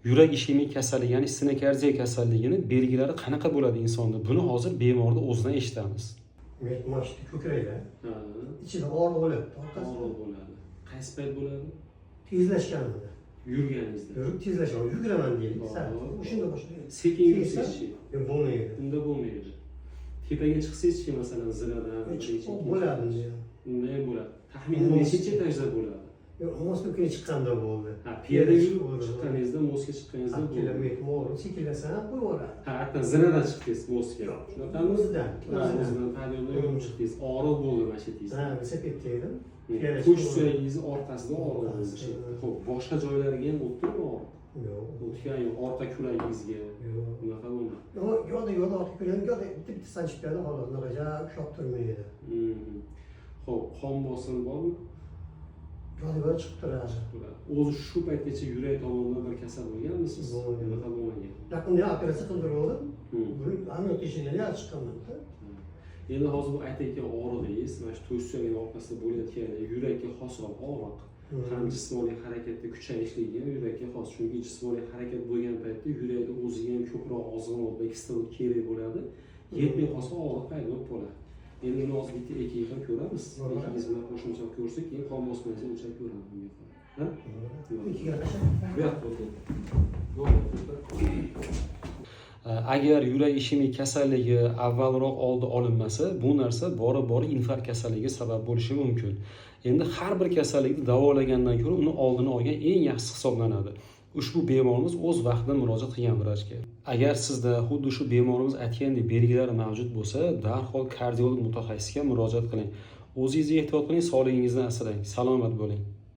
Yurak ishemik kasalligi, ya'ni stenokardiya kasalligini belgilari qanaqa bo'ladi insonda? Buni hozir bemorni o'zidan eshitamiz. Mana shu ko'krakda ichida og'riq bo'ladi, orqasida. Og'riq bo'ladi. Qaysi payt bo'ladi? Tezlashganida. Yurganingizda. Yurib tezlashaman, yuguraman deylik sal. O'shanda boshlaydi. Sekin yursangizchi? Yo'q, bo'lmaydi. Unda bo'lmaydi. Tepaga chiqsangizchi, masalan, zinadan birinchi, Bo'ladi unda ham. Unda ham bo'ladi. Taxminan nechinchi etajda bo'ladi? Yo'q, mostga chiqqanda bo'ldi. Ha, piyoda yurib chiqqaningizda, mostga chiqqaningizda bo'ldi. Kilometr og'riq sekinlasa ham qo'yib yuboradi. Ha, hatto zinadan chiqdingiz mostga. Yo'q. Shunaqami? O'zidan. Ha, o'zidan подъём da yurib chiqdingiz. Og'riq bo'ldi mana shu yeringizda. Ha, velosipedda edim. To'sh suyagingizni orqasida og'riq bo'ldi shu yerda. Xo'p, boshqa joylariga ham o'tdimi og'riq? Yo'q. O'tgan yo'q, orqa kuragingizga Yo'q. unaqa bo'lmadi. Yo'q, yo'lda yo'lda orqa ko'rgan, yo'lda bitta bitta sanchib beradi xolos, unaqa ja ushlab turmaydi. Xo'p, qon bosimi bormi? Yo'lda yo'lda chiqib turadi. Turadi. O'zi shu paytgacha yurak tomondan bir kasal bo'lganmisiz? Bo'lmagan. Unaqa bo'lmagan. Yaqinda ham operatsiya qildirgandim. Buni amaliyot eshigini chiqqanman. Endi hozir bu aytayotgan og'rig'ingiz mana shu to'sh suyagini orqasida bo'layotgan yurakka xosroq og'riq. Ham jismoniy harakatda kuchayishligi ham yurakka xos, chunki jismoniy harakat bo'lgan paytda yurakni o'ziga ham ko'proq oziq va kislorod kerak bo'ladi. Yetmay qolsa, og'riq paydo bo'lib qoladi. Endi uni hozir bitta EKG ham ko'ramiz. EKGingiz bilan qo'shimcha ko'rsak, keyin qon bosmangizni o'lchab ko'ramiz bunga qarab. Ha? Ikkiga qachon? Bu yoqda o'ting. Agar yurak ishemik kasalligi avvalroq oldi olinmasa, bu narsa bora bora infarkt kasalligiga sabab bo'lishi mumkin. Endi har bir kasallikni davolagandan ko'ra uni oldini olgan eng yaxshisi hisoblanadi. Ushbu bemorimiz o'z vaqtida murojaat qilgan vrachga. Agar sizda xuddi shu bemorimiz aytgandek belgilar mavjud bo'lsa, darhol kardiolog mutaxassisga murojaat qiling. O'zingizni ehtiyot qiling, sog'lig'ingizni asrang. Salomat bo'ling.